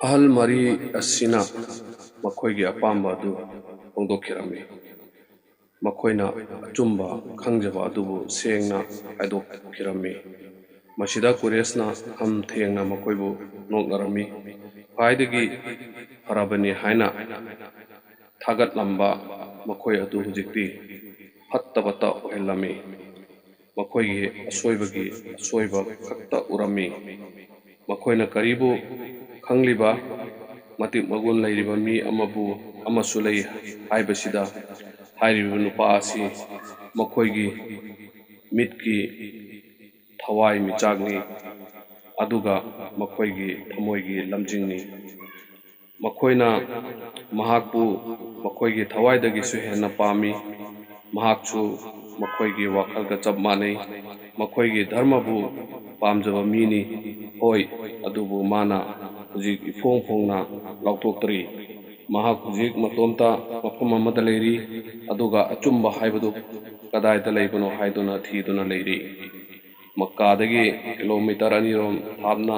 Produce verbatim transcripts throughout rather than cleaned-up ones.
ꯑꯍꯜ ꯃꯔꯤ ꯑꯁꯤꯅ ꯃꯈꯣꯏꯒꯤ ꯑꯄꯥꯝꯕ ꯑꯗꯨ ꯐꯣꯡꯗꯣꯛꯈꯤꯔꯝꯃꯤ꯫ ꯃꯈꯣꯏꯅ ꯑꯆꯨꯝꯕ ꯈꯪꯖꯕ ꯑꯗꯨꯕꯨ ꯁꯦꯡꯅ ꯍꯥꯏꯗꯣꯛꯈꯤꯔꯝꯃꯤ꯫ ꯃꯁꯤꯗ ꯀꯨꯔꯦꯁꯅ ꯈꯝ ꯊꯦꯡꯅ ꯃꯈꯣꯏꯕꯨ ꯅꯣꯛꯅꯔꯝꯃꯤ꯫ ꯈ꯭ꯋꯥꯏꯗꯒꯤ ꯐꯔꯕꯅꯤ ꯍꯥꯏꯅ ꯊꯥꯒꯠꯂꯝꯕ ꯃꯈꯣꯏ ꯑꯗꯨ ꯍꯧꯖꯤꯛꯇꯤ ꯐꯠꯇꯕꯇ ꯑꯣꯏꯍꯜꯂꯝꯃꯤ꯫ ꯃꯈꯣꯏꯒꯤ ꯑꯁꯣꯏꯕꯒꯤ ꯑꯁꯣꯏꯕ ꯈꯛꯇ ꯎꯔꯝꯃꯤ꯫ ꯃꯈꯣꯏꯅ ꯀꯔꯤꯕꯨ ꯈꯪꯂꯤꯕ ꯃꯇꯤꯛ ꯃꯒꯨꯟ ꯂꯩꯔꯤꯕ ꯃꯤ ꯑꯃꯕꯨ ꯑꯃꯁꯨ ꯂꯩ ꯍꯥꯏꯕꯁꯤꯗ ꯍꯥꯏꯔꯤꯕ ꯅꯨꯄꯥ ꯑꯁꯤ ꯃꯈꯣꯏꯒꯤ ꯃꯤꯠꯀꯤ ꯊꯋꯥꯏ ꯃꯤꯆꯥꯛꯅꯤ, ꯑꯗꯨꯒ ꯃꯈꯣꯏꯒꯤ ꯊꯃꯣꯏꯒꯤ ꯂꯝꯖꯤꯡꯅꯤ꯫ ꯃꯈꯣꯏꯅ ꯃꯍꯥꯛꯄꯨ ꯃꯈꯣꯏꯒꯤ ꯊꯋꯥꯏꯗꯒꯤꯁꯨ ꯍꯦꯟꯅ ꯄꯥꯝꯃꯤ꯫ ꯃꯍꯥꯛꯁꯨ ꯃꯈꯣꯏꯒꯤ ꯋꯥꯈꯜꯒ ꯆꯞ ꯃꯥꯟꯅꯩ꯫ ꯃꯈꯣꯏꯒꯤ ꯙꯔꯃꯕꯨ ꯄꯥꯝꯖꯕ ꯃꯤꯅꯤ꯫ ꯍꯣꯏ, ꯑꯗꯨꯕꯨ ꯃꯥꯅ ꯍꯧꯖꯤꯛ ꯏꯐꯣꯡ ꯐꯣꯡꯅ ꯂꯥꯎꯊꯣꯛꯇ꯭ꯔꯤ꯫ ꯃꯍꯥꯛ ꯍꯧꯖꯤꯛ ꯃꯇꯣꯝꯇ ꯃꯐꯝ ꯑꯃꯗ ꯂꯩꯔꯤ, ꯑꯗꯨꯒ ꯑꯆꯨꯝꯕ ꯍꯥꯏꯕꯗꯨ ꯀꯗꯥꯏꯗ ꯂꯩꯕꯅꯣ ꯍꯥꯏꯗꯨꯅ ꯊꯤꯗꯨꯅ ꯂꯩꯔꯤ꯫ ꯃꯛꯀꯥꯗꯒꯤ ꯀꯤꯂꯣꯃꯤꯇꯔ ꯑꯅꯤꯔꯣꯝ ꯊꯥꯞꯅ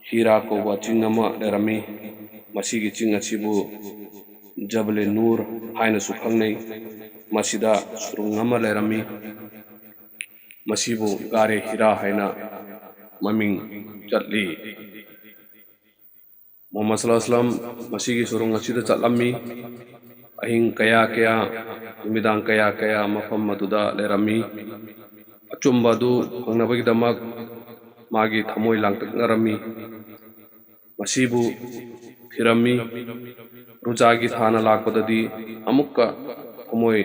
ꯍꯤꯔꯥ ꯀꯧꯕ ꯆꯤꯡ ꯑꯃ ꯂꯩꯔꯝꯃꯤ꯫ ꯃꯁꯤꯒꯤ ꯆꯤꯡ ꯑꯁꯤꯕꯨ ꯖꯕꯂꯦ ꯅꯨꯔ ꯍꯥꯏꯅꯁꯨ ꯈꯪꯅꯩ꯫ ꯃꯁꯤꯗ ꯁꯨꯔꯨꯡ ꯑꯃ ꯂꯩꯔꯝꯃꯤ꯫ ꯃꯁꯤꯕꯨ ꯒꯥꯔꯦ ꯍꯤꯔꯥ ꯍꯥꯏꯅ ꯃꯃꯤꯡ ꯆꯠꯂꯤ꯫ ꯃꯨꯍꯝꯃꯗ ꯁꯜꯂꯜꯂꯥꯍꯨ ꯑꯂꯥꯏꯍꯤ ꯋꯥꯁꯜꯂꯝ ꯃꯁꯤꯒꯤ ꯁꯨꯔꯨꯡ ꯑꯁꯤꯗ ꯆꯠꯂꯝꯃꯤ꯫ ꯑꯍꯤꯡ ꯀꯌꯥ ꯀꯌꯥ, ꯅꯨꯃꯤꯗꯥꯡ ꯀꯌꯥ ꯀꯌꯥ ꯃꯐꯝ ꯑꯗꯨꯗ ꯂꯩꯔꯝꯃꯤ꯫ ꯑꯆꯨꯝꯕ ꯑꯗꯨ ꯐꯪꯅꯕꯒꯤꯗꯃꯛ ꯃꯥꯒꯤ ꯊꯃꯣꯏ ꯂꯥꯡꯇꯛꯅꯔꯝꯃꯤ꯫ ꯃꯁꯤꯕꯨ ꯊꯤꯔꯝꯃꯤ꯫ ꯔꯨꯖꯥꯒꯤ ꯊꯥꯅ ꯂꯥꯛꯄꯗꯗꯤ ꯑꯃꯨꯛꯀ ꯊꯃꯣꯏ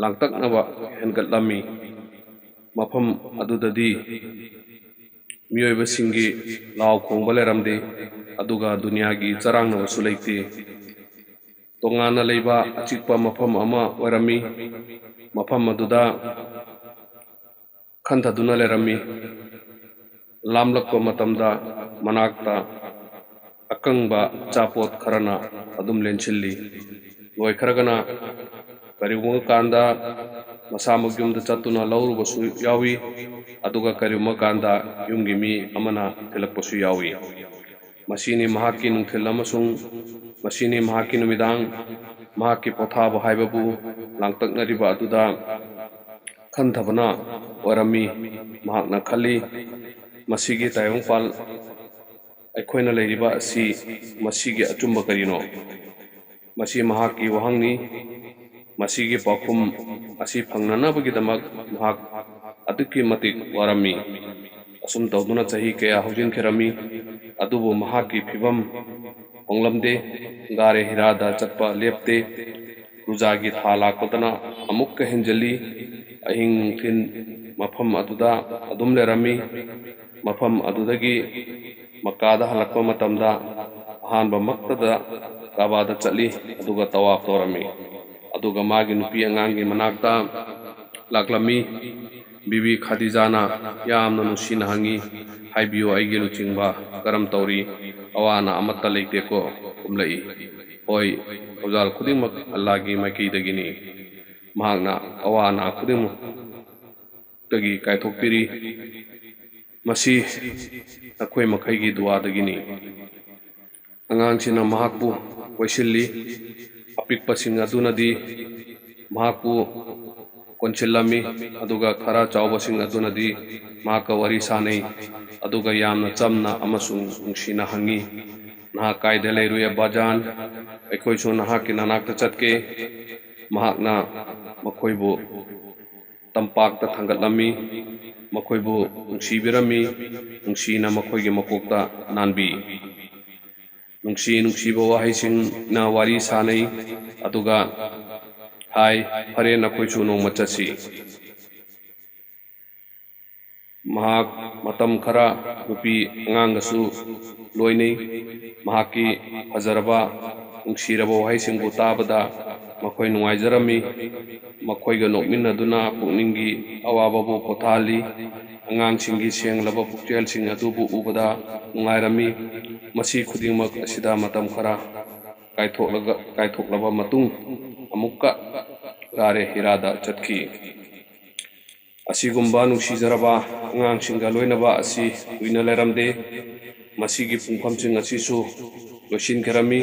ꯂꯥꯡꯇꯛꯅꯕ ꯍꯦꯟꯒꯠꯂꯝꯃꯤ꯫ ꯃꯐꯝ ꯑꯗꯨꯗꯗꯤ ꯃꯤꯑꯣꯏꯕꯁꯤꯡꯒꯤ ꯂꯥꯎ ꯈꯣꯡꯕ ꯂꯩꯔꯝꯗꯦ, ꯑꯗꯨꯒ ꯗꯨꯅꯤꯌꯥꯒꯤ ꯆꯔꯥꯡꯅꯕꯁꯨ ꯂꯩꯇꯦ꯫ ꯇꯣꯉꯥꯟꯅ ꯂꯩꯕ ꯑꯆꯤꯛꯄ ꯃꯐꯝ ꯑꯃ ꯑꯣꯏꯔꯝꯃꯤ꯫ ꯃꯐꯝ ꯑꯗꯨꯗ ꯈꯟꯊꯗꯨꯅ ꯂꯩꯔꯝꯃꯤ꯫ ꯂꯥꯝꯂꯛꯄ ꯃꯇꯝꯗ ꯃꯅꯥꯛꯇ ꯑꯀꯪꯕ ꯑꯆꯥꯄꯣꯠ ꯈꯔꯅ ꯑꯗꯨꯝ ꯂꯦꯟꯁꯤꯜꯂꯤ꯫ ꯂꯣꯏꯈ꯭ꯔꯒꯅ ꯀꯔꯤꯒꯨꯝꯕ ꯀꯥꯟꯗ ꯃꯁꯥꯃꯛ ꯌꯨꯝꯗ ꯆꯠꯇꯨꯅ ꯂꯧꯔꯨꯕꯁꯨ ꯌꯥꯎꯏ, ꯑꯗꯨꯒ ꯀꯔꯤꯒꯨꯝꯕ ꯀꯥꯟꯗ ꯌꯨꯝꯒꯤ ꯃꯤ ꯑꯃꯅ ꯊꯤꯜꯂꯛꯄꯁꯨ ꯌꯥꯎꯏ꯫ ꯃꯁꯤꯅꯤ ꯃꯍꯥꯛꯀꯤ ꯅꯨꯡꯊꯤꯜ ꯑꯃꯁꯨꯡ ꯃꯁꯤꯅꯤ ꯃꯍꯥꯛꯀꯤ ꯅꯨꯃꯤꯗꯥꯡ꯫ ꯃꯍꯥꯛꯀꯤ ꯄꯣꯊꯥꯕ ꯍꯥꯏꯕꯕꯨ ꯂꯥꯡꯇꯛꯅꯔꯤꯕ ꯑꯗꯨꯗ ꯈꯟꯊꯕꯅ ꯑꯣꯏꯔꯝꯃꯤ꯫ ꯃꯍꯥꯛꯅ ꯈꯜꯂꯤ, "ꯃꯁꯤꯒꯤ ꯇꯥꯏꯕꯪꯄꯥꯜ ꯑꯩꯈꯣꯏꯅ ꯂꯩꯔꯤꯕ ꯑꯁꯤ, ꯃꯁꯤꯒꯤ ꯑꯆꯨꯝꯕ ꯀꯔꯤꯅꯣ?" ꯃꯁꯤ ꯃꯍꯥꯛꯀꯤ ꯋꯥꯍꯪꯅꯤ꯫ ꯃꯁꯤꯒꯤ ꯄꯥꯎꯈꯨꯝ ꯑꯁꯤ ꯐꯪꯅꯅꯕꯒꯤꯗꯃꯛ ꯃꯍꯥꯛ ꯑꯗꯨꯛꯀꯤ ꯃꯇꯤꯛ ꯋꯥꯔꯝꯃꯤ꯫ ꯑꯁꯨꯝ ꯇꯧꯗꯨꯅ ꯆꯍꯤ ꯀꯌꯥ ꯍꯧꯖꯤꯟꯈꯤꯔꯝꯃꯤ꯫ ꯑꯗꯨꯕꯨ ꯃꯍꯥꯛꯀꯤ ꯐꯤꯕꯝ ꯍꯣꯡꯂꯝꯗꯦ꯫ ꯒꯥꯔꯦ ꯍꯤꯔꯥꯗ ꯆꯠꯄ ꯂꯦꯞꯇꯦ꯫ ꯔꯨꯖꯥꯒꯤ ꯊꯥ ꯂꯥꯛꯄꯗꯅ ꯑꯃꯨꯛꯀ ꯍꯦꯟꯖꯜꯂꯤ꯫ ꯑꯍꯤꯡ ꯅꯨꯡꯊꯤꯜ ꯃꯐꯝ ꯑꯗꯨꯗ ꯑꯗꯨꯝ ꯂꯩꯔꯝꯃꯤ꯫ ꯃꯐꯝ ꯑꯗꯨꯗꯒꯤ ꯃꯛꯀꯥꯗ ꯍꯜꯂꯛꯄ ꯃꯇꯝꯗ ꯑꯍꯥꯟꯕꯃꯛꯇꯗ ꯀꯥꯕꯥꯗ ꯆꯠꯂꯤ, ꯑꯗꯨꯒ ꯇꯋꯥꯐ ꯇꯧꯔꯝꯃꯤ꯫ ꯑꯗꯨꯒ ꯃꯥꯒꯤ ꯅꯨꯄꯤ ꯑꯉꯥꯡꯒꯤ ꯃꯅꯥꯛꯇ ꯂꯥꯛꯂꯝꯃꯤ꯫ ꯕꯤꯕꯤ ꯈꯗꯤꯖꯥꯅ ꯌꯥꯝꯅ ꯅꯨꯡꯁꯤꯅ ꯍꯪꯉꯤ, "ꯍꯥꯏꯕꯤꯌꯨ, ꯑꯩꯒꯤ ꯂꯨꯆꯤꯡꯕ ꯀꯔꯝ ꯇꯧꯔꯤ? ꯑꯋꯥ ꯑꯅꯥ ꯑꯃꯠꯇ ꯂꯩꯇꯦꯀꯣ?" ꯈꯨꯝꯂꯛꯏ, "ꯍꯣꯏ, ꯊꯧꯖꯥꯜ ꯈꯨꯗꯤꯡꯃꯛ ꯑꯜꯂꯥꯒꯤ ꯃꯥꯏꯀꯩꯗꯒꯤꯅꯤ꯫ ꯃꯍꯥꯛꯅ ꯑꯋꯥ ꯑꯅꯥ ꯈꯨꯗꯤꯡꯃꯛ ꯇꯒꯤ ꯀꯥꯏꯊꯣꯛꯄꯤꯔꯤ꯫ ꯃꯁꯤ ꯅꯈꯣꯏ ꯃꯈꯩꯒꯤ ꯗꯨꯋꯥꯗꯒꯤꯅꯤ꯫" ꯑꯉꯥꯡꯁꯤꯡꯅ ꯃꯍꯥꯛꯄꯨ ꯀꯣꯏꯁꯤꯜꯂꯤ꯫ ꯑꯄꯤꯛꯄꯁꯤꯡ ꯑꯗꯨꯅꯗꯤ ꯃꯍꯥꯛꯄꯨ ꯀꯣꯟꯁꯤꯜꯂꯝꯃꯤ, ꯑꯗꯨꯒ ꯈꯔ ꯆꯥꯎꯕꯁꯤꯡ ꯑꯗꯨꯅꯗꯤ ꯃꯍꯥꯛꯀ ꯋꯥꯔꯤ ꯁꯥꯅꯩ, ꯑꯗꯨꯒ ꯌꯥꯝꯅ ꯆꯝꯅ ꯑꯃꯁꯨꯡ ꯅꯨꯡꯁꯤꯅ ꯍꯪꯉꯤ, "ꯅꯍꯥꯛ ꯀꯥꯏꯗ ꯂꯩꯔꯨꯏ, ꯑꯕꯥꯖꯥꯟ? ꯑꯩꯈꯣꯏꯁꯨ ꯅꯍꯥꯛꯀꯤ ꯅꯅꯥꯛꯇ ꯆꯠꯀꯦ꯫" ꯃꯍꯥꯛꯅ ꯃꯈꯣꯏꯕꯨ ꯇꯝꯄꯥꯛꯇ ꯊꯥꯡꯒꯠꯂꯝꯃꯤ꯫ ꯃꯈꯣꯏꯕꯨ ꯅꯨꯡꯁꯤꯕꯤꯔꯝꯃꯤ꯫ ꯅꯨꯡꯁꯤꯅ ꯃꯈꯣꯏꯒꯤ ꯃꯀꯣꯛꯇ ꯅꯥꯟꯕꯤ꯫ ꯅꯨꯡꯁꯤ ꯅꯨꯡꯁꯤꯕ ꯋꯥꯍꯩꯁꯤꯡꯅ ꯋꯥꯔꯤ ꯁꯥꯅꯩ, ꯑꯗꯨꯒ ꯍꯥꯏ, "ꯐꯔꯦ, ꯅꯈꯣꯏꯁꯨ ꯅꯣꯡꯃ ꯆꯠꯁꯤ꯫" ꯃꯍꯥꯛ ꯃꯇꯝ ꯈꯔ ꯅꯨꯄꯤ ꯑꯉꯥꯡꯒꯁꯨ ꯂꯣꯏꯅꯩ꯫ ꯃꯍꯥꯛꯀꯤ ꯐꯖꯔꯕ, ꯅꯨꯡꯁꯤꯔꯕ ꯋꯥꯍꯩꯁꯤꯡꯕꯨ ꯇꯥꯕꯗ ꯃꯈꯣꯏ ꯅꯨꯡꯉꯥꯏꯖꯔꯝꯃꯤ꯫ ꯃꯈꯣꯏꯒ ꯅꯣꯛꯃꯤꯟꯅꯗꯨꯅ ꯄꯨꯛꯅꯤꯡꯒꯤ ꯑꯋꯥꯕꯕꯨ ꯄꯣꯊꯥꯍꯜꯂꯤ꯫ ꯑꯉꯥꯡꯁꯤꯡꯒꯤ ꯁꯦꯡꯂꯕ ꯄꯨꯛꯆꯦꯜꯁꯤꯡ ꯑꯗꯨꯕꯨ ꯎꯕꯗ ꯅꯨꯡꯉꯥꯏꯔꯝꯃꯤ꯫ ꯃꯁꯤ ꯈꯨꯗꯤꯡꯃꯛ ꯑꯁꯤꯗ ꯃꯇꯝ ꯈꯔ ꯀꯥꯏꯊꯣꯛꯂꯒ, ꯀꯥꯏꯊꯣꯛꯂꯕ ꯃꯇꯨꯡ ꯑꯃꯨꯛꯀ ꯒꯥꯔꯦ ꯍꯤꯔꯥꯗ ꯆꯠꯈꯤ꯫ ꯑꯁꯤꯒꯨꯝꯕ ꯅꯨꯡꯁꯤꯖꯔꯕ ꯑꯉꯥꯡꯁꯤꯡꯒ ꯂꯣꯏꯅꯕ ꯑꯁꯤ ꯀꯨꯏꯅ ꯂꯩꯔꯝꯗꯦ꯫ ꯃꯁꯤꯒꯤ ꯄꯨꯡꯐꯝꯁꯤꯡ ꯑꯁꯤꯁꯨ ꯂꯣꯏꯁꯤꯟꯈꯤꯔꯝꯃꯤ꯫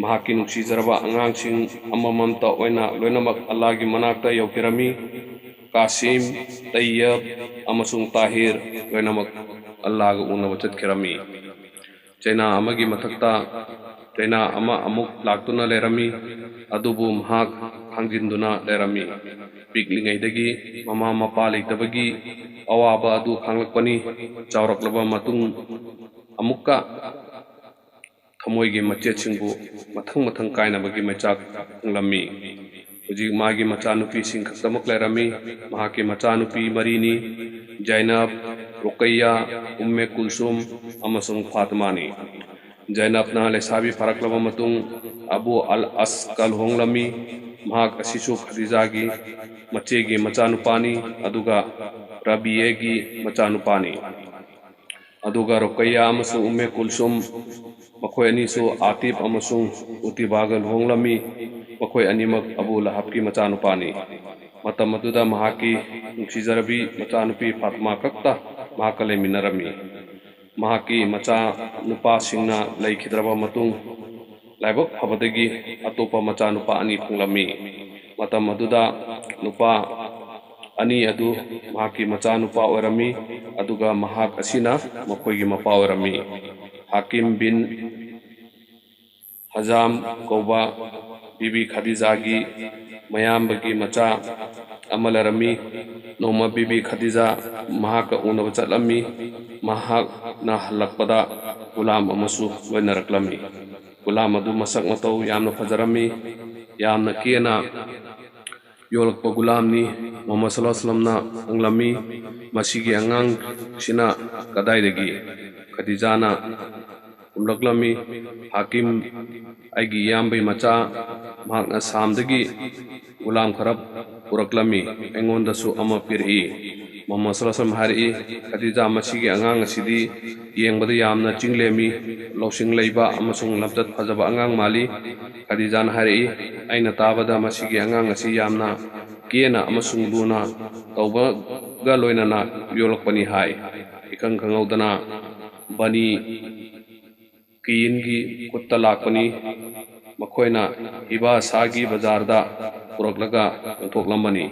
ꯃꯍꯥꯛꯀꯤ ꯅꯨꯡꯁꯤꯖꯔꯕ ꯑꯉꯥꯡꯁꯤꯡ ꯑꯃꯃꯝꯇ ꯑꯣꯏꯅ ꯂꯣꯏꯅꯃꯛ ꯑꯜꯂꯥꯍꯒꯤ ꯃꯅꯥꯛꯇ ꯌꯧꯈꯤꯔꯝꯃꯤ꯫ ꯀꯥꯁꯤꯝ, ꯇꯩꯌꯕ ꯑꯃꯁꯨꯡ ꯇꯥꯍꯤꯔ ꯂꯣꯏꯅꯃꯛ ꯑꯜꯂꯥꯍꯒ ꯎꯅꯕ ꯆꯠꯈꯤꯔꯝꯃꯤ꯫ ꯆꯩꯅꯥ ꯑꯃꯒꯤ ꯃꯊꯛꯇ ꯆꯩꯅꯥ ꯑꯃ ꯑꯃꯨꯛ ꯂꯥꯛꯇꯨꯅ ꯂꯩꯔꯝꯃꯤ, ꯑꯗꯨꯕꯨ ꯃꯍꯥꯛ ꯈꯥꯡꯖꯤꯟꯗꯨꯅ ꯂꯩꯔꯝꯃꯤ꯫ ꯄꯤꯛꯂꯤꯉꯩꯗꯒꯤ ꯃꯃꯥ ꯃꯄꯥ ꯂꯩꯇꯕꯒꯤ ꯑꯋꯥꯕ ꯑꯗꯨ ꯈꯥꯡꯂꯛꯄꯅꯤ꯫ ꯆꯥꯎꯔꯛꯂꯕ ꯃꯇꯨꯡ ꯑꯃꯨꯛꯀ ꯊꯃꯣꯏꯒꯤ ꯃꯆꯦꯠꯁꯤꯡꯕꯨ ꯃꯊꯪ ꯃꯊꯪ ꯀꯥꯏꯅꯕꯒꯤ ꯃꯩꯆꯥꯛ ꯐꯪꯂꯝꯃꯤ꯫ ꯍꯧꯖꯤꯛ ꯃꯥꯒꯤ ꯃꯆꯥꯅꯨꯄꯤꯁꯤꯡ ꯈꯛꯇꯃꯛ ꯂꯩꯔꯝꯃꯤ꯫ ꯃꯍꯥꯛꯀꯤ ꯃꯆꯥꯅꯨꯄꯤ ꯃꯔꯤꯅꯤ, ꯖꯥꯏꯅꯕ, ꯔꯨꯀꯩꯌꯥ, ꯎꯝꯃꯦ ꯀꯨꯜꯁꯨꯝ ꯑꯃꯁꯨꯡ ꯐꯥꯇꯃꯥꯅꯤ꯫ ꯖꯥꯏꯅꯕꯅ ꯂꯩꯁꯥꯕꯤ ꯐꯥꯔꯛꯂꯕ ꯃꯇꯨꯡ ꯑꯕꯨ ꯑꯜ ꯑꯁꯀ ꯂꯨꯍꯣꯡꯂꯝꯃꯤ꯫ ꯃꯍꯥꯛ ꯑꯁꯤꯁꯨ ꯈꯗꯤꯖꯥꯒꯤ ꯃꯆꯦꯒꯤ ꯃꯆꯥꯅꯨꯄꯥꯅꯤ, ꯑꯗꯨꯒ ꯔꯕꯤꯌꯦꯒꯤ ꯃꯆꯥꯅꯨꯄꯥꯅꯤ꯫ ꯑꯗꯨꯒ ꯔꯨꯀꯩꯌꯥ ꯑꯃꯁꯨꯡ ꯎꯝꯃꯦ ꯀꯨꯜꯁꯨꯝ, ꯃꯈꯣꯏ ꯑꯅꯤꯁꯨ ꯑꯥꯇꯤꯐ ꯑꯃꯁꯨꯡ ꯎꯇꯤꯕꯥꯒ ꯂꯨꯍꯣꯡꯂꯝꯃꯤ꯫ ꯃꯈꯣꯏ ꯑꯅꯤꯃꯛ ꯑꯕꯨ ꯂꯍꯕꯀꯤ ꯃꯆꯥꯅꯨꯄꯥꯅꯤ꯫ ꯃꯇꯝ ꯑꯗꯨꯗ ꯃꯍꯥꯛꯀꯤ ꯅꯨꯡꯁꯤꯖꯔꯕꯤ ꯃꯆꯥꯅꯨꯄꯤ ꯐꯥꯇꯃꯥ ꯈꯛꯇ ꯃꯍꯥꯛꯀ ꯂꯩꯃꯤꯟꯅꯔꯝꯃꯤ꯫ ꯃꯍꯥꯛꯀꯤ ꯃꯆꯥ ꯅꯨꯄꯥꯁꯤꯡꯅ ꯂꯩꯈꯤꯗ꯭ꯔꯕ ꯃꯇꯨꯡ, ꯂꯥꯏꯕꯛ ꯐꯕꯗꯒꯤ ꯑꯇꯣꯞꯄ ꯃꯆꯥꯅꯨꯄꯥ ꯑꯅꯤ ꯐꯪꯂꯝꯃꯤ꯫ ꯃꯇꯝ ꯑꯗꯨꯗ ꯅꯨꯄꯥ ꯑꯅꯤ ꯑꯗꯨ ꯃꯍꯥꯛꯀꯤ ꯃꯆꯥꯅꯨꯄꯥ ꯑꯣꯏꯔꯝꯃꯤ, ꯑꯗꯨꯒ ꯃꯍꯥꯛ ꯑꯁꯤꯅ ꯃꯈꯣꯏꯒꯤ ꯃꯄꯥ ꯑꯣꯏꯔꯝꯃꯤ꯫ ꯍꯥꯀꯤꯝ ꯕꯤꯟ ꯍꯖꯥꯝ ꯀꯧꯕ ꯕꯤꯕꯤ ꯈꯗꯤꯖꯥꯒꯤ ꯃꯌꯥꯝꯕꯒꯤ ꯃꯆꯥ ꯑꯃ ꯂꯩꯔꯝꯃꯤ꯫ ꯅꯣꯡꯃ ꯕꯤꯕꯤ ꯈꯗꯤꯖꯥ ꯃꯍꯥꯛꯀ ꯎꯅꯕ ꯆꯠꯂꯝꯃꯤ꯫ ꯃꯍꯥꯛꯅ ꯍꯜꯂꯛꯄꯗ ꯒꯨꯂꯥꯝ ꯑꯃꯁꯨ ꯂꯣꯏꯅꯔꯛꯂꯝꯃꯤ꯫ ꯒꯨꯂꯥꯝ ꯑꯗꯨ ꯃꯁꯛ ꯃꯇꯧ ꯌꯥꯝꯅ ꯐꯖꯔꯝꯃꯤ꯫ ꯌꯥꯝꯅ ꯀꯦꯅ ꯌꯣꯜꯂꯛꯄ ꯒꯨꯂꯥꯝꯅꯤ꯫ ꯃꯨꯍꯝꯃꯗ ꯁꯜꯂꯜꯂꯥꯍꯨ ꯑꯂꯩꯍꯤ ꯋꯁꯜꯂꯝꯅ ꯍꯪꯂꯝꯃꯤ, "ꯃꯁꯤꯒꯤ ꯑꯉꯥꯡꯁꯤꯅ ꯀꯗꯥꯏꯗꯒꯤ?" ꯈꯗꯤꯖꯥꯅ ꯈꯨꯝꯂꯛꯂꯝꯃꯤ, "ꯍꯥꯀꯤꯝ, ꯑꯩꯒꯤ ꯏꯌꯥꯝꯕꯒꯤ ꯃꯆꯥ, ꯃꯍꯥꯛꯅ ꯁꯥꯝꯗꯒꯤ ꯒꯨꯂꯥꯝ ꯈꯔ ꯄꯨꯔꯛꯂꯝꯃꯤ, ꯑꯩꯉꯣꯟꯗꯁꯨ ꯑꯃ ꯄꯤꯔꯛꯏ꯫" ꯃꯨꯍꯝꯃꯗ ꯁꯜꯂꯜꯂꯥꯍꯨ ꯑꯂꯩꯍꯤ ꯋꯁꯜꯂꯝ ꯍꯥꯏꯔꯛꯏ, "ꯈꯗꯤꯖꯥ, ꯃꯁꯤꯒꯤ ꯑꯉꯥꯡ ꯑꯁꯤꯗꯤ ꯌꯦꯡꯕꯗ ꯌꯥꯝꯅ ꯆꯤꯡꯂꯦꯝꯃꯤ, ꯂꯧꯁꯤꯡ ꯂꯩꯕ ꯑꯃꯁꯨꯡ ꯂꯝꯆꯠ ꯐꯖꯕ ꯑꯉꯥꯡ ꯃꯥꯜꯂꯤ꯫" ꯈꯗꯤꯖꯥꯅ ꯍꯥꯏꯔꯛꯏ, "ꯑꯩꯅ ꯇꯥꯕꯗ ꯃꯁꯤꯒꯤ ꯑꯉꯥꯡ ꯑꯁꯤ ꯌꯥꯝꯅ ꯀꯦꯅ ꯑꯃꯁꯨꯡ ꯂꯨꯅ ꯇꯧꯕꯒ ꯂꯣꯏꯅꯅ ꯌꯣꯛꯂꯛꯄꯅꯤ" ꯍꯥꯏ꯫ ꯏꯈꯪ ꯈꯪꯍꯧꯗꯅ ꯕꯅꯤ ꯀꯤꯌꯤꯟꯒꯤ ꯈꯨꯠꯇ ꯂꯥꯛꯄꯅꯤ꯫ ꯃꯈꯣꯏꯅ ꯍꯤꯕꯥ ꯁꯥꯒꯤ ꯕꯖꯥꯔꯗ ꯄꯨꯔꯛꯂꯒ ꯌꯣꯟꯊꯣꯛꯂꯝꯕꯅꯤ꯫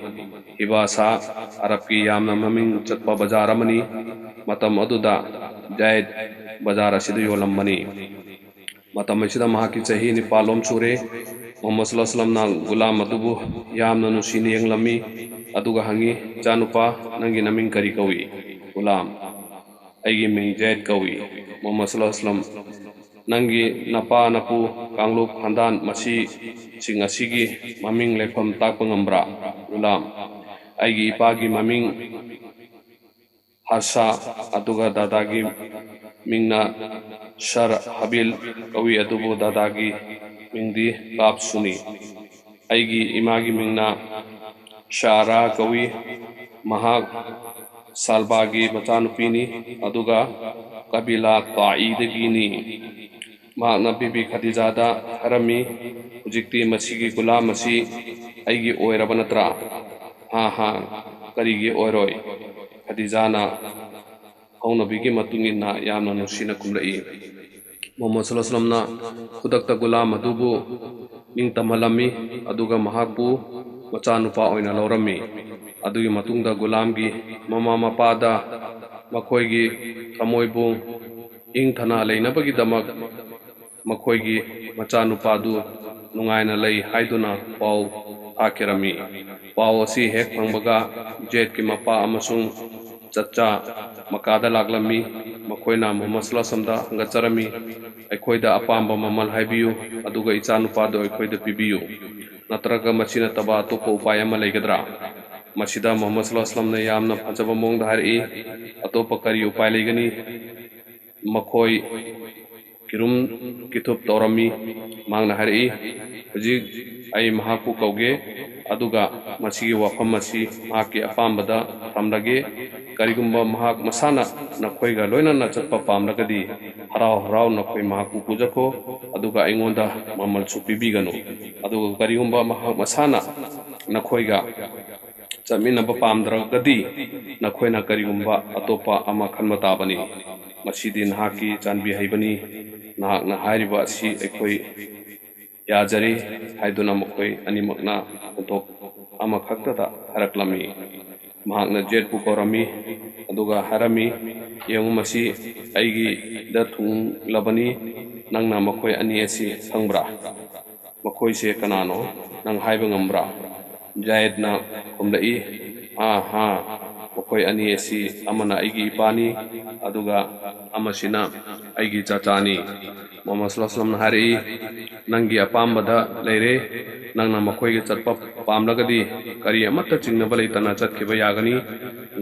ꯍꯤꯕꯥ ꯁꯥ ꯑꯔꯕꯀꯤ ꯌꯥꯝꯅ ꯃꯃꯤꯡ ꯆꯠꯄ ꯕꯖꯥꯔ ꯑꯃꯅꯤ꯫ ꯃꯇꯝ ꯑꯗꯨꯗ ꯖꯥꯏꯗ ꯕꯖꯥꯔ ꯑꯁꯤꯗ ꯌꯣꯜꯂꯝꯕꯅꯤ꯫ ꯃꯇꯝ ꯑꯁꯤꯗ ꯃꯍꯥꯛꯀꯤ ꯆꯍꯤ ꯅꯤꯄꯥꯜ ꯂꯣꯝ ꯁꯨꯔꯦ꯫ ꯃꯨꯍꯝꯃꯗ ꯁꯜꯂꯜꯂꯥꯍꯨ ꯑꯂꯩꯍꯤ ꯋꯁꯜꯂꯝꯅ ꯒꯨꯂꯥꯝ ꯑꯗꯨꯕꯨ ꯌꯥꯝꯅ ꯅꯨꯡꯁꯤꯅ ꯌꯦꯡꯂꯝꯃꯤ, ꯑꯗꯨꯒ ꯍꯪꯉꯤ, "ꯏꯆꯥꯅꯨꯄꯥ, ꯅꯪꯒꯤ ꯅꯃꯤꯡ ꯀꯔꯤ ꯀꯧꯏ?" "ꯒꯨꯂꯥꯝ, ꯑꯩꯒꯤ ꯃꯤꯡ ꯖꯦꯗ ꯀꯧꯏ꯫" ꯃꯨꯍꯝꯃꯗ ꯁꯜꯂꯜꯂꯥꯍꯨ ꯑꯂꯩꯍꯤ ꯋꯁꯜꯂꯝ, "ꯅꯪꯒꯤ ꯅꯄꯥ ꯅꯄꯨ ꯀꯥꯡꯂꯨꯞ ꯈꯥꯟꯗꯥꯟ ꯃꯁꯤꯁꯤꯡ ꯑꯁꯤꯒꯤ ꯃꯃꯤꯡ ꯂꯩꯐꯝ ꯇꯥꯛꯄ ꯉꯝꯕ꯭ꯔꯥ?" "ꯒꯨꯂꯥꯝ, ꯑꯩꯒꯤ ꯏꯄꯥꯒꯤ ꯃꯃꯤꯡ ꯍꯥꯁꯥ, ꯑꯗꯨꯒ ꯗꯥꯗꯥꯒꯤ ꯃꯤꯡꯅ ꯁꯔ ꯍꯕꯤꯜ ꯀꯧꯏ, ꯑꯗꯨꯕꯨ ꯗꯥꯗꯥꯒꯤ ꯃꯤꯡꯗꯤ ꯀꯥꯞꯁꯨꯅꯤ꯫ ꯑꯩꯒꯤ ꯏꯃꯥꯒꯤ ꯃꯤꯡꯅ ꯁꯥꯔꯥ ꯀꯧꯏ꯫ ꯃꯍꯥꯛ ꯁꯥꯜꯕꯥꯒꯤ ꯃꯆꯥꯅꯨꯄꯤꯅꯤ, ꯑꯗꯨꯒ ꯀꯕꯤꯂꯥ ꯇꯥꯏꯗꯒꯤꯅꯤ꯫" ꯃꯍꯥꯛꯅ ꯕꯤꯕꯤ ꯈꯗꯤꯖꯥꯗ ꯍꯥꯏꯔꯝꯃꯤ, "ꯍꯧꯖꯤꯛꯇꯤ ꯃꯁꯤꯒꯤ ꯒꯨꯂꯥꯝ ꯑꯁꯤ ꯑꯩꯒꯤ ꯑꯣꯏꯔꯕ ꯅꯠꯇ꯭ꯔꯥ?" "ꯍꯥ ꯍꯥ, ꯀꯔꯤꯒꯤ ꯑꯣꯏꯔꯣꯏ?" ꯈꯗꯤꯖꯥꯅ ꯍꯧꯅꯕꯤꯒꯤ ꯃꯇꯨꯡ ꯏꯟꯅ ꯌꯥꯝꯅ ꯅꯨꯡꯁꯤꯅ ꯈꯨꯝꯂꯛꯏ꯫ ꯃꯨꯍꯝꯃꯗ ꯁꯜꯂꯜꯂꯥꯍꯨ ꯑꯂꯩꯍꯤ ꯋꯁꯜꯂꯝꯅ ꯈꯨꯗꯛꯇ ꯒꯨꯂꯥꯝ ꯑꯗꯨꯕꯨ ꯅꯤꯡꯇꯝꯍꯜꯂꯝꯃꯤ, ꯑꯗꯨꯒ ꯃꯍꯥꯛꯄꯨ ꯃꯆꯥꯅꯨꯄꯥ ꯑꯣꯏꯅ ꯂꯧꯔꯝꯃꯤ꯫ ꯑꯗꯨꯒꯤ ꯃꯇꯨꯡꯗ ꯒꯨꯂꯥꯝꯒꯤ ꯃꯃꯥ ꯃꯄꯥꯗ ꯃꯈꯣꯏꯒꯤ ꯊꯃꯣꯏꯕꯨ ꯏꯪꯊꯅ ꯂꯩꯅꯕꯒꯤꯗꯃꯛ ꯃꯈꯣꯏꯒꯤ ꯃꯆꯥꯅꯨꯄꯥꯗꯨ ꯅꯨꯡꯉꯥꯏꯅ ꯂꯩ ꯍꯥꯏꯗꯨꯅ ꯄꯥꯎ ꯊꯥꯈꯤꯔꯝꯃꯤ꯫ ꯄꯥꯎ ꯑꯁꯤ ꯍꯦꯛ ꯐꯪꯕꯒ ꯖꯦꯗꯀꯤ ꯃꯄꯥ ꯑꯃꯁꯨꯡ ꯆꯠꯆꯥ ꯃꯀꯥꯗ ꯂꯥꯛꯂꯝꯃꯤ꯫ ꯃꯈꯣꯏꯅ ꯃꯨꯍꯝꯃꯗ ꯁꯜꯂꯜꯂꯥꯍꯨ ꯑꯂꯩꯍꯤ ꯋꯁꯜꯂꯝꯗ ꯍꯪꯒꯠꯆꯔꯝꯃꯤ, "ꯑꯩꯈꯣꯏꯗ ꯑꯄꯥꯝꯕ ꯃꯃꯜ ꯍꯥꯏꯕꯤꯌꯨ, ꯑꯗꯨꯒ ꯏꯆꯥꯅꯨꯄꯥꯗꯨ ꯑꯩꯈꯣꯏꯗ ꯄꯤꯕꯤꯌꯨ꯫ ꯅꯠꯇ꯭ꯔꯒ ꯃꯁꯤ ꯅꯠꯇꯕ ꯑꯇꯣꯞꯄ ꯎꯄꯥꯏ ꯑꯃ ꯂꯩꯒꯗ꯭ꯔꯥ?" ꯃꯁꯤꯗ ꯃꯨꯍꯝꯃꯗ ꯁꯜꯂꯜꯂꯥꯍꯨ ꯑꯂꯩꯍꯤ ꯋꯁꯜꯂꯝꯅ ꯌꯥꯝꯅ ꯐꯖꯕ ꯃꯑꯣꯡꯗ ꯍꯥꯏꯔꯛꯏ, "ꯑꯇꯣꯞꯄ ꯀꯔꯤ ꯎꯄꯥꯏ ꯂꯩꯒꯅꯤ?" ꯃꯈꯣꯏ ꯀꯤꯔꯨꯝ ꯀꯤꯊꯨꯞ ꯇꯧꯔꯝꯃꯤ꯫ ꯃꯍꯥꯛꯅ ꯍꯥꯏꯔꯛꯏ, "ꯍꯧꯖꯤꯛ ꯑꯩ ꯃꯍꯥꯛꯄꯨ ꯀꯧꯒꯦ, ꯑꯗꯨꯒ ꯃꯁꯤꯒꯤ ꯋꯥꯐꯝ ꯑꯁꯤ ꯃꯍꯥꯛꯀꯤ ꯑꯄꯥꯝꯕꯗ ꯊꯝꯂꯒꯦ꯫ ꯀꯔꯤꯒꯨꯝꯕ ꯃꯍꯥꯛ ꯃꯁꯥꯅ ꯅꯈꯣꯏꯒ ꯂꯣꯏꯅꯅ ꯆꯠꯄ ꯄꯥꯝꯂꯒꯗꯤ, ꯍꯔꯥꯎ ꯍꯔꯥꯎ ꯅꯈꯣꯏ ꯃꯍꯥꯛꯄꯨ ꯄꯨꯖꯈꯣ, ꯑꯗꯨꯒ ꯑꯩꯉꯣꯟꯗ ꯃꯃꯜꯁꯨ ꯄꯤꯕꯤꯒꯅꯨ꯫ ꯑꯗꯨꯒ ꯀꯔꯤꯒꯨꯝꯕ ꯃꯍꯥꯛ ꯃꯁꯥꯅ ꯅꯈꯣꯏꯒ ꯆꯠꯃꯤꯟꯅꯕ ꯄꯥꯝꯗ꯭ꯔꯒꯗꯤ, ꯅꯈꯣꯏꯅ ꯀꯔꯤꯒꯨꯝꯕ ꯑꯇꯣꯞꯄ ꯑꯃ ꯈꯟꯕ ꯇꯥꯕꯅꯤ꯫" "ꯃꯁꯤꯗꯤ ꯅꯍꯥꯛꯀꯤ ꯆꯥꯟꯕꯤ ꯍꯩꯕꯅꯤ, ꯅꯍꯥꯛꯅ ꯍꯥꯏꯔꯤꯕ ꯑꯁꯤ ꯑꯩꯈꯣꯏ ꯌꯥꯖꯔꯤ" ꯍꯥꯏꯗꯨꯅ ꯃꯈꯣꯏ ꯑꯅꯤꯃꯛꯅ ꯈꯣꯟꯊꯣꯛ ꯑꯃꯈꯛꯇꯗ ꯍꯥꯏꯔꯛꯂꯝꯃꯤ꯫ ꯃꯍꯥꯛꯅ ꯖꯦꯗꯄꯨ ꯀꯧꯔꯝꯃꯤ, ꯑꯗꯨꯒ ꯍꯥꯏꯔꯝꯃꯤ, "ꯌꯦꯡꯉꯨ, ꯃꯁꯤ ꯑꯩꯒꯤꯗ ꯊꯨꯡꯂꯕꯅꯤ, ꯅꯪꯅ ꯃꯈꯣꯏ ꯑꯅꯤ ꯑꯁꯤ ꯈꯪꯕ꯭ꯔꯥ? ꯃꯈꯣꯏꯁꯦ ꯀꯅꯥꯅꯣ? ꯅꯪ ꯍꯥꯏꯕ ꯉꯝꯕ꯭ꯔꯥ?" ꯖꯥꯌꯦꯗꯅ ꯈꯨꯝꯂꯛꯏ, "ꯑꯥ ꯍꯥ, ꯃꯈꯣꯏ ꯑꯅꯤ ꯑꯁꯤ ꯑꯃꯅ ꯑꯩꯒꯤ ꯏꯄꯥꯅꯤ, ꯑꯗꯨꯒ ꯑꯃꯁꯤꯅ ꯑꯩꯒꯤ ꯆꯥꯆꯥꯅꯤ"꯫ ꯃꯨꯍꯝꯃꯗ ꯁꯜꯂꯜꯂꯥꯍꯨ ꯑꯂꯩꯍꯤ ꯋꯥꯁꯜꯂꯝꯅ ꯍꯥꯏꯔꯛꯏ, "ꯅꯪꯒꯤ ꯑꯄꯥꯝꯕꯗ ꯂꯩꯔꯦ, ꯅꯪꯅ ꯃꯈꯣꯏꯒ ꯆꯠꯄ ꯄꯥꯝꯂꯒꯗꯤ ꯀꯔꯤ ꯑꯃꯠꯇ ꯆꯤꯡꯅꯕ ꯂꯩꯇꯅ ꯆꯠꯈꯤꯕ ꯌꯥꯒꯅꯤ"꯫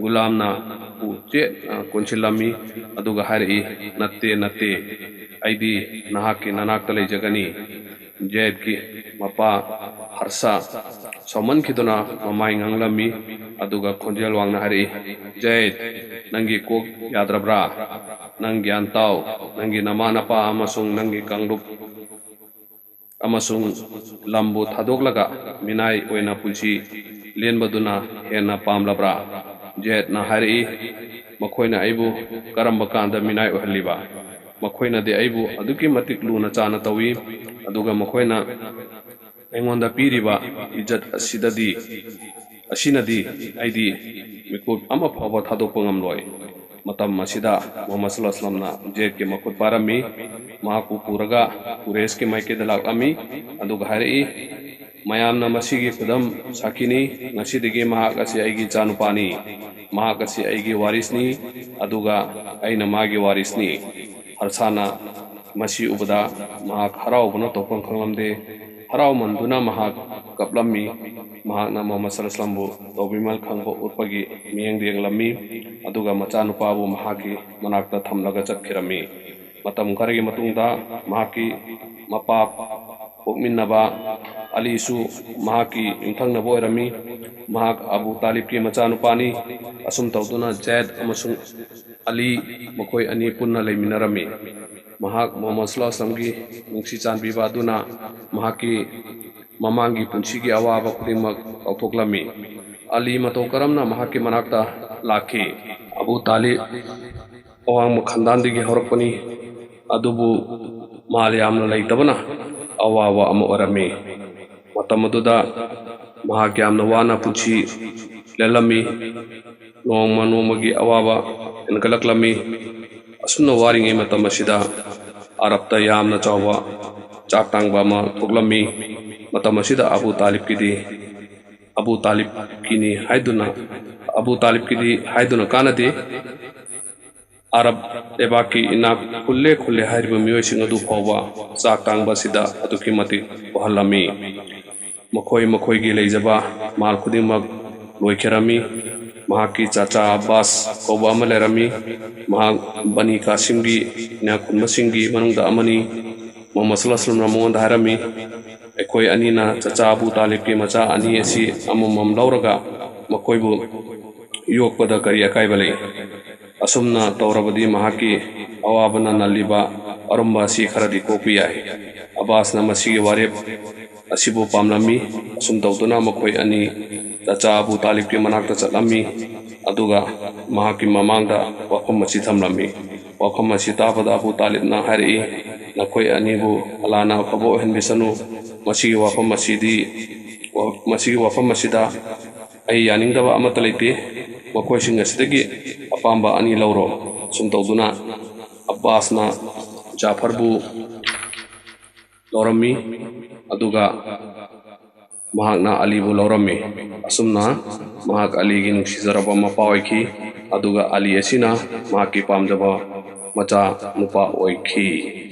ꯒꯨꯂꯥꯝꯅ ꯎ ꯆꯦꯠꯅ ꯀꯣꯟꯁꯤꯜꯂꯝꯃꯤ, ꯑꯗꯨꯒ ꯍꯥꯏꯔꯛꯏ, "ꯅꯠꯇꯦ, ꯅꯠꯇꯦ, ꯑꯩꯗꯤ ꯅꯍꯥꯛꯀꯤ ꯅꯅꯥꯛꯇ ꯂꯩꯖꯒꯅꯤ"꯫ ꯖꯦꯗꯀꯤ ꯃꯄꯥ ꯍꯔꯁꯥ ꯁꯥꯎꯃꯟꯈꯤꯗꯨꯅ ꯃꯃꯥꯏ ꯉꯥꯡꯂꯝꯃꯤ, ꯑꯗꯨꯒ ꯈꯣꯟꯖꯦꯜ ꯋꯥꯡꯅ ꯍꯥꯏꯔꯛꯏ, "ꯖꯦꯗ, ꯅꯪꯒꯤ ꯀꯣꯛ ꯌꯥꯗ꯭ꯔꯕ꯭ꯔꯥ? ꯅꯪ ꯒ꯭ꯌꯥꯟ ꯇꯥꯎ, ꯅꯪꯒꯤ ꯅꯃꯥ ꯅꯄꯥ ꯑꯃꯁꯨꯡ ꯅꯪꯒꯤ ꯀꯥꯡꯂꯨꯞ ꯑꯃꯁꯨꯡ ꯂꯝꯕꯨ ꯊꯥꯗꯣꯛꯂꯒ ꯃꯤꯅꯥꯏ ꯑꯣꯏꯅ ꯄꯨꯟꯁꯤ ꯂꯦꯟꯕꯗꯨꯅ ꯍꯦꯟꯅ ꯄꯥꯝꯂꯕ꯭ꯔꯥ?" ꯖꯦꯗꯅ ꯍꯥꯏꯔꯛꯏ, "ꯃꯈꯣꯏꯅ ꯑꯩꯕꯨ ꯀꯔꯝꯕ ꯀꯥꯟꯗ ꯃꯤꯅꯥꯏ ꯑꯣꯏꯍꯜꯂꯤꯕ? ꯃꯈꯣꯏꯅꯗꯤ ꯑꯩꯕꯨ ꯑꯗꯨꯛꯀꯤ ꯃꯇꯤꯛ ꯂꯨꯅ ꯆꯥꯅ ꯇꯧꯏ, ꯑꯗꯨꯒ ꯃꯈꯣꯏꯅ ꯑꯩꯉꯣꯟꯗ ꯄꯤꯔꯤꯕ ꯏꯖꯠ ꯑꯁꯤꯗꯗꯤ, ꯑꯁꯤꯅꯗꯤ ꯑꯩꯗꯤ ꯃꯤꯀꯨꯞ ꯑꯃ ꯐꯥꯎꯕ ꯊꯥꯗꯣꯛꯄ ꯉꯝꯂꯣꯏ"꯫ ꯃꯇꯝ ꯑꯁꯤꯗ ꯃꯨꯍꯝꯃꯗ ꯁꯜꯂꯜꯂꯥꯍꯨ ꯑꯂꯩꯍꯤ ꯋꯥꯁꯜꯂꯝꯅ ꯖꯦꯗꯀꯤ ꯃꯈꯨꯠ ꯄꯥꯏꯔꯝꯃꯤ, ꯃꯍꯥꯛꯄꯨ ꯄꯨꯔꯒ ꯀꯨꯔꯦꯁꯀꯤ ꯃꯥꯏꯀꯩꯗ ꯂꯥꯛꯂꯝꯃꯤ, ꯑꯗꯨꯒ ꯍꯥꯏꯔꯛꯏ, "ꯃꯌꯥꯝꯅ ꯃꯁꯤꯒꯤ ꯈꯨꯗꯝ ꯁꯥꯈꯤꯅꯤ, ꯉꯁꯤꯗꯒꯤ ꯃꯍꯥꯛ ꯑꯁꯤ ꯑꯩꯒꯤ ꯏꯆꯥꯅꯨꯄꯥꯅꯤ, ꯃꯍꯥꯛ ꯑꯁꯤ ꯑꯩꯒꯤ ꯋꯥꯔꯤꯁꯅꯤ, ꯑꯗꯨꯒ ꯑꯩꯅ ꯃꯥꯒꯤ ꯋꯥꯔꯤꯁꯅꯤ"꯫ ꯍꯔꯁꯥꯅ ꯃꯁꯤ ꯎꯕꯗ ꯃꯍꯥꯛ ꯍꯔꯥꯎꯕꯅ ꯇꯧꯐꯝ ꯈꯪꯂꯝꯗꯦ꯫ ꯍꯔꯥꯎꯃꯟꯗꯨꯅ ꯃꯍꯥꯛ ꯀꯞꯂꯝꯃꯤ꯫ ꯃꯍꯥꯛꯅ ꯃꯨꯍꯝꯃꯗ ꯁꯜꯂꯜꯂꯥꯍꯨ ꯑꯂꯩꯍꯤ ꯋꯥꯁꯜꯂꯝꯕꯨ ꯇꯧꯕꯤꯃꯜ ꯈꯪꯕ ꯎꯠꯄꯒꯤ ꯃꯤꯠꯌꯦꯡꯗ ꯌꯦꯡꯂꯝꯃꯤ, ꯑꯗꯨꯒ ꯃꯆꯥꯅꯨꯄꯥꯕꯨ ꯃꯍꯥꯛꯀꯤ ꯃꯅꯥꯛꯇ ꯊꯝꯂꯒ ꯆꯠꯈꯤꯔꯝꯃꯤ꯫ ꯃꯇꯝ ꯈꯔꯒꯤ ꯃꯇꯨꯡꯗ ꯃꯍꯥꯛꯀꯤ ꯃꯄꯥ ꯄꯣꯛꯃꯤꯟꯅꯕ ꯑꯂꯤꯁꯨ ꯃꯍꯥꯛꯀꯤ ꯌꯨꯝꯊꯪꯅꯕ ꯑꯣꯏꯔꯝꯃꯤ꯫ ꯃꯍꯥꯛ ꯑꯕꯨ ꯇꯥꯂꯤꯕꯀꯤ ꯃꯆꯥꯅꯨꯄꯥꯅꯤ꯫ ꯑꯁꯨꯝ ꯇꯧꯗꯨꯅ ꯖꯦꯗ ꯑꯃꯁꯨꯡ ꯑꯂꯤ ꯃꯈꯣꯏ ꯑꯅꯤ ꯄꯨꯟꯅ ꯂꯩꯃꯤꯟꯅꯔꯝꯃꯤ꯫ ꯃꯍꯥꯛ ꯃꯨꯍꯝꯃꯗ ꯁꯜꯂꯜꯂꯥꯍꯨ ꯑꯂꯩꯍꯤ ꯋꯥꯁꯜꯂꯝꯒꯤ ꯅꯨꯡꯁꯤ ꯆꯥꯟꯕꯤꯕ ꯑꯗꯨꯅ ꯃꯍꯥꯛꯀꯤ ꯃꯃꯥꯡꯒꯤ ꯄꯨꯟꯁꯤꯒꯤ ꯑꯋꯥꯕ ꯈꯨꯗꯤꯡꯃꯛ ꯀꯥꯎꯊꯣꯛꯂꯝꯃꯤ꯫ ꯑꯂꯤ ꯃꯇꯧ ꯀꯔꯝꯅ ꯃꯍꯥꯛꯀꯤ ꯃꯅꯥꯛꯇ ꯂꯥꯛꯈꯤ? ꯑꯕꯨ ꯇꯥꯂꯤꯕ ꯑꯋꯥꯡꯕ ꯈꯟꯗꯥꯟꯗꯒꯤ ꯍꯧꯔꯛꯄꯅꯤ꯫ ꯑꯗꯨꯕꯨ ꯃꯥꯜ ꯌꯥꯝꯅ ꯂꯩꯇꯕꯅ ꯑꯋꯥꯕ ꯑꯃ ꯑꯣꯏꯔꯝꯃꯤ꯫ ꯃꯇꯝ ꯑꯗꯨꯗ ꯃꯍꯥꯛ ꯌꯥꯝꯅ ꯋꯥꯅ ꯄꯨꯟꯁꯤ ꯂꯦꯜꯂꯝꯃꯤ꯫ ꯅꯣꯡꯃ ꯅꯣꯡꯃꯒꯤ ꯑꯋꯥꯕ ꯍꯦꯟꯒꯠꯂꯛꯂꯝꯃꯤ꯫ ꯑꯁꯨꯝꯅ ꯋꯥꯔꯤꯉꯩ ꯃꯇꯝ ꯑꯁꯤꯗ ꯑꯔꯕꯇ ꯌꯥꯝꯅ ꯆꯥꯎꯕ ꯆꯥꯛ ꯇꯥꯡꯕ ꯑꯃ ꯊꯣꯛꯂꯝꯃꯤ꯫ ꯃꯇꯝ ꯑꯁꯤꯗ ꯑꯕꯨ ꯇꯥꯂꯤꯕꯀꯤꯗꯤ, ꯑꯕꯨ ꯇꯥꯂꯤꯕꯀꯤꯅꯤ ꯍꯥꯏꯗꯨꯅ, ꯑꯕꯨ ꯇꯥꯂꯤꯕꯀꯤꯗꯤ ꯍꯥꯏꯗꯨꯅ ꯀꯥꯟꯅꯗꯦ꯫ ꯑꯔꯕ ꯂꯩꯕꯥꯛꯀꯤ ꯏꯅꯥꯛ ꯈꯨꯜꯂꯦ ꯈꯨꯜꯂꯦ ꯍꯥꯏꯔꯤꯕ ꯃꯤꯑꯣꯏꯁꯤꯡ ꯑꯗꯨ ꯐꯥꯎꯕ ꯆꯥꯛ ꯇꯥꯡꯕ ꯑꯁꯤꯗ ꯑꯗꯨꯛꯀꯤ ꯃꯇꯤꯛ ꯋꯥꯍꯜꯂꯝꯃꯤ꯫ ꯃꯈꯣꯏ ꯃꯈꯣꯏꯒꯤ ꯂꯩꯖꯕ ꯃꯥꯜ ꯈꯨꯗꯤꯡꯃꯛ ꯂꯣꯏꯈꯤꯔꯝꯃꯤ꯫ ꯃꯍꯥꯛꯀꯤ ꯆꯥꯆꯥ ꯑꯕꯥꯁ ꯀꯧꯕ ꯑꯃ ꯂꯩꯔꯝꯃꯤ꯫ ꯃꯍꯥꯛ ꯕꯅꯤ ꯀꯥꯁꯤꯝꯒꯤ ꯏꯅꯥꯛ ꯈꯨꯟꯕꯁꯤꯡꯒꯤ ꯃꯅꯨꯡꯗ ꯑꯃꯅꯤ꯫ ꯃꯨꯍꯝꯃꯗ ꯁꯜꯂꯜꯂꯥꯍꯨ ꯑꯂꯥꯏꯍꯤ ꯋꯁꯜꯂꯝꯅ ꯃꯉꯣꯟꯗ ꯍꯥꯏꯔꯝꯃꯤ, "ꯑꯩꯈꯣꯏ ꯑꯅꯤꯅ ꯆꯥꯆꯥ ꯑꯕꯨ ꯇꯥꯂꯤꯕꯀꯤ ꯃꯆꯥ ꯑꯅꯤ ꯑꯁꯤ ꯑꯃꯃꯝ ꯂꯧꯔꯒ ꯃꯈꯣꯏꯕꯨ ꯌꯣꯛꯄꯗ ꯀꯔꯤ ꯑꯀꯥꯏꯕ ꯂꯩ? ꯑꯁꯨꯝꯅ ꯇꯧꯔꯕꯗꯤ ꯃꯍꯥꯛꯀꯤ ꯑꯋꯥꯕꯅ ꯅꯜꯂꯤꯕ ꯑꯔꯨꯝꯕ ꯑꯁꯤ ꯈꯔꯗꯤ ꯀꯣꯛꯄ ꯌꯥꯏ"꯫ ꯑꯕꯥꯁꯅ ꯃꯁꯤꯒꯤ ꯋꯥꯔꯦꯞ ꯑꯁꯤꯕꯨ ꯄꯥꯝꯂꯝꯃꯤ꯫ ꯑꯁꯨꯝ ꯇꯧꯗꯨꯅ ꯃꯈꯣꯏ ꯑꯅꯤ ꯆꯥꯆꯥ ꯑꯕꯨ ꯇꯥꯂꯤꯕꯀꯤ ꯃꯅꯥꯛꯇ ꯆꯠꯂꯝꯃꯤ꯫ ꯑꯗꯨꯒ ꯃꯍꯥꯛꯀꯤ ꯃꯃꯥꯡꯗ ꯋꯥꯐꯝ ꯑꯁꯤ ꯊꯝꯂꯝꯃꯤ꯫ ꯋꯥꯐꯝ ꯑꯁꯤ ꯇꯥꯕꯗ ꯑꯕꯨ ꯇꯥꯂꯤꯕꯅ ꯍꯥꯏꯔꯛꯏ, "ꯅꯈꯣꯏ ꯑꯅꯤꯕꯨ ꯑꯜꯂꯥꯍꯅ ꯑꯐꯕ ꯑꯣꯏꯍꯟꯕꯤꯁꯅꯨ꯫ ꯃꯁꯤꯒꯤ ꯋꯥꯐꯝ ꯑꯁꯤꯗꯤ, ꯃꯁꯤꯒꯤ ꯋꯥꯐꯝ ꯑꯁꯤꯗ ꯑꯩ ꯌꯥꯅꯤꯡꯗꯕ ꯑꯃꯠꯇ ꯂꯩꯇꯦ꯫ ꯃꯈꯣꯏꯁꯤꯡ ꯑꯁꯤꯗꯒꯤ ꯑꯄꯥꯝꯕ ꯑꯅꯤ ꯂꯧꯔꯣ"꯫ ꯁꯨꯝ ꯇꯧꯗꯨꯅ ꯑꯕꯥꯁꯅ ꯖꯥꯐꯔꯕꯨ ꯂꯧꯔꯝꯃꯤ, ꯑꯗꯨꯒ ꯃꯍꯥꯛꯅ ꯑꯂꯤꯕꯨ ꯂꯧꯔꯝꯃꯤ꯫ ꯑꯁꯨꯝꯅ ꯃꯍꯥꯛ ꯑꯂꯤꯒꯤ ꯅꯨꯡꯁꯤꯖꯔꯕ ꯃꯄꯥ ꯑꯣꯏꯈꯤ, ꯑꯗꯨꯒ ꯑꯂꯤ ꯑꯁꯤꯅ ꯃꯍꯥꯛꯀꯤ ꯄꯥꯝꯖꯕ ꯃꯆꯥ ꯅꯨꯄꯥ ꯑꯣꯏꯈꯤ꯫